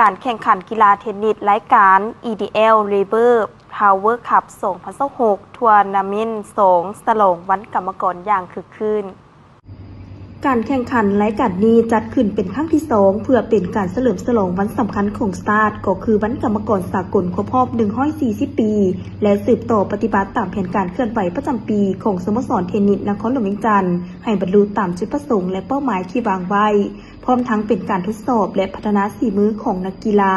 ການແຂ່ງຂັນກິລາເທນນິດລາຍການ EDL Labour Power Cup ສອງພັນຊາວຫົກ Tournament ສອງ ສະຫຼອງວັນກຳມະກອນຢ່າງຄຶກຄື້ນ. ການແຂ່ງຂັນລາຍການນີ້ຈັດຂຶ້ນເປັນຄັ້ງທີສອງ ເພື່ອເປັນການສະເຫຼີມສະຫຼອງວັນສຳຄັນຂອງຊາດ ກໍຄືວັນກຳມະກອນສາກົນຄົບຮອບໜຶ່ງຮ້ອຍສີ່ສິບປີ ແລະ ສືບຕໍ່ປະຕິບັດຕາມແຜນການເຄື່ອນໄຫວປະຈຳປີຂອງສະໂມສອນເທນນິດນະຄອນຫຼວງວຽງຈັນ ໃຫ້ບັນລຸຕາມຈຸດປະສົງ ແລະ ເປົ້າໝາຍທີ່ວາງໄວ້. ພ້ອມທັງເປັນການທົດສອບ ແລະ ພັດທະນາສີມືຂອງນັກກິລາ,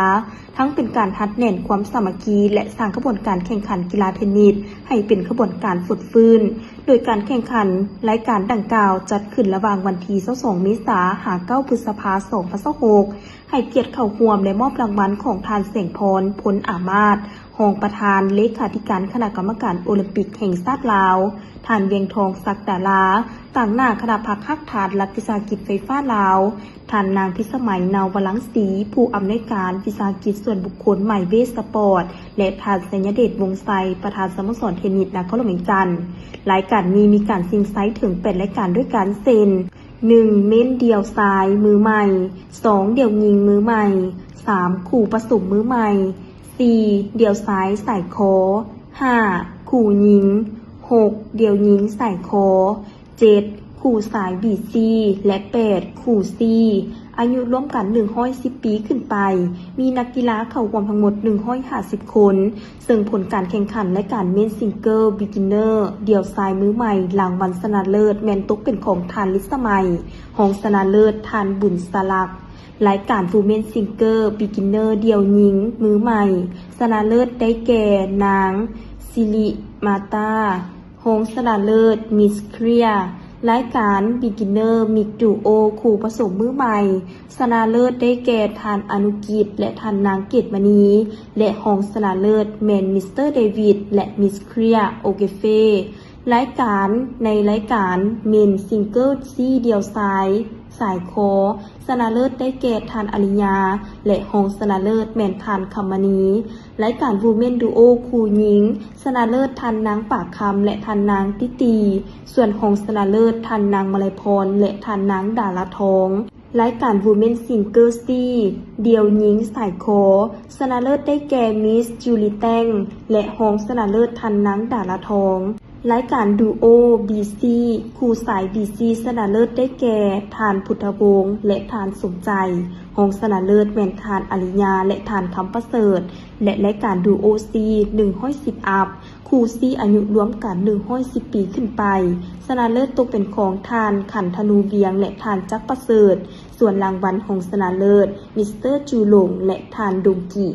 ທັງເປັນການຮັດແໜ້ນຄວາມສາມັກຄີ ແລະ ສ້າງຂະບວນການແຂ່ງຂັນກິລາເທນນິດໃຫ້ເປັນຂະບວນການຟົດຟື້ນ. ໂດຍການແຂ່ງຂັນລາຍການດັ່ງກ່າວຈັດຂຶ້ນລະຫວ່າງວັນທີຊາວສອງ ເມສາ ຫາ ເກົ້າ ພຶດສະພາ ສອງພັນຊາວຫົກ. ໃຫ້ກຽດເຂົ້າຮ່ວມ ແລະ ມອບລາງວັນຂອງທ່ານ ແສງພອນ ພົນອາມາດ ຮອງປະທານເລຂາທິການຄະນະກຳມະການໂອລິມປິກແຫ່ງຊາດລາວ, ທ່ານ ວຽງທອງ ສັກດາລາ ຕາງໜ້າຄະນະພັກຮາກຖານລັດວິສາຫະກິດໄຟຟ້າລາວ, ທ່ານນາງ ພິສະໄໝ ນາວະລັງສີ ຜູ້ອຳນວຍການວິສາຫະກິດສ່ວນບຸກຄົນ ໄມເວສະປອດ ແລະ ທ່ານ ໄຊຍະເດດ ວົງໄຊ ປະທານສະໂມສອນເທນນິດນະຄອນຫຼວງວຽງຈັນ. ລາຍການນີ້ມີການຊິງໄຊເຖິງແປດລາຍການດ້ວຍກັນ ເຊັ່ນ ໜຶ່ງ ເມັນດ່ຽວຊາຍມືໃໝ່, ສອງ ດ່ຽວຍິງມືໃໝ່, ສາມ ຄູ່ປະສົມມືໃໝ່, ສີ່ ດ່ຽວຊາຍສາຍຄໍ, ຫ້າ ຄູ່ຍິງ, ຫົກ ດ່ຽວຍິງສາຍຄໍ, ເຈັດ ຄູ່ຊາຍບີຊີ ແລະ ແປດ ຄູ່ຊີ ອາຍຸລວມກັນໜຶ່ງຮ້ອຍສິບປີຂຶ້ນໄປ. ມີນັກກິລາເຂົ້າຮ່ວມທັງໝົດໜຶ່ງຮ້ອຍຫ້າສິບຄົນ, ເຊິ່ງຜົນການແຂ່ງຂັນລາຍການ Men's Single Beginner ດ່ຽວຊາຍມືໃໝ່ ລາງວັນຊະນະເລີດແມ່ນຕົກເປັນຂອງທ່ານ ລິດສະໄໝ, ຮອງຊະນະເລີດທ່ານ ບຸນສະຫຼັກ. ລາຍການ Women's Single Beginner ດ່ຽວຍິງມືໃໝ່ ຊະນະເລີດໄດ້ແກ່ ນາງ ສິລິມາຕາ, ຮອງຊະນະເລີດ Miss Clear. ລາຍການ Beginner Mixed Duo ຄູ່ປະສົມມືໃໝ່ ຊະນະເລີດໄດ້ແກ່ ທ່ານ ອະນຸກິດ ແລະ ທ່ານນາງ ເກດມະນີ ແລະ ຮອງຊະນະເລີດແມ່ນ Mister David ແລະ Miss Clear O'Keefe. ລາຍການ ໃນລາຍການ Men's Single ຊີ້ດ່ຽວຊາຍ ສາຍຄໍ ຊະນະເລີດໄດ້ແກ່ ທ່ານ ອາລິຍາ ແລະ ຮອງຊະນະເລີດແມ່ນ ທ່ານ ຄຳມະນີ. ລາຍການ Women Duo ຄູ່ຍິງ ຊະນະເລີດ ທ່ານນາງ ປາກຄຳ ແລະ ທ່ານນາງ ຕິຕີ, ສ່ວນຮອງຊະນະເລີດ ທ່ານນາງ ມະໄລພອນ ແລະ ທ່ານນາງ ດາລາທອງ. ລາຍການ Women Single ຊີ້ດ່ຽວຍິງສາຍຄໍ ຊະນະເລີດໄດ້ແກ່ Miss ຈູລີ ແຕ້ງ ແລະ ຮອງຊະນະເລີດ ທ່ານນາງ ດາລາທອງ. ລາຍການ Duo ບີຊີ ຄູ່ຊາຍບີຊີ ຊະນະເລີດໄດ້ແກ່ ທ່ານ ພຸດທະວົງ ແລະ ທ່ານ ສົມໃຈ, ຮອງຊະນະເລີດແມ່ນ ທ່ານ ອາລິຍາ ແລະ ທ່ານ ຄຳປະເສີດ. ແລະ ລາຍການ Duo ຊີ ໜຶ່ງຮ້ອຍສິບອັບ ຄູ່ຊີ້ອາຍຸລວມກັນໜຶ່ງຮ້ອຍສິບປີຂຶ້ນໄປ, ຊະນະເລີດຕົກເປັນຂອງ ທ່ານ ຂັນທະນູວຽງ ແລະ ທ່ານ ຈັກປະເສີດ. ສ່ວນລາງວັນຮອງຊະນະເລີດ Mister ຈູຫຼົງ ແລະ ທ່ານ ດົງກີ.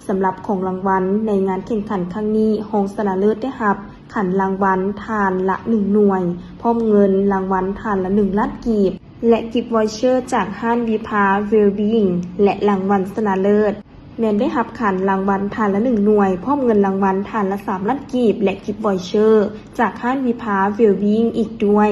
ສຳລັບຂອງລາງວັນໃນງານແຂ່ງຂັນຄັ້ງນີ້, ຮອງຊະນະເລີດໄດ້ຮັບຂັນລາງວັນທ່ານລະໜຶ່ງໜ່ວຍ, ພ້ອມເງິນລາງວັນທ່ານລະໜຶ່ງລ້ານກີບ ແລະ ກິບວອຍເຊີຈາກຮ້ານວິພາ Wellbeing. ແລະ ລາງວັນຊະນະເລີດ ແມ່ນໄດ້ຮັບຂັນລາງວັນທ່ານລະໜຶ່ງໜ່ວຍ, ພ້ອມເງິນລາງວັນທ່ານລະສາມລ້ານກີບ ແລະ ກິບວອຍເຊີຈາກຮ້ານວິພາ Wellbeing ອີກດ້ວຍ.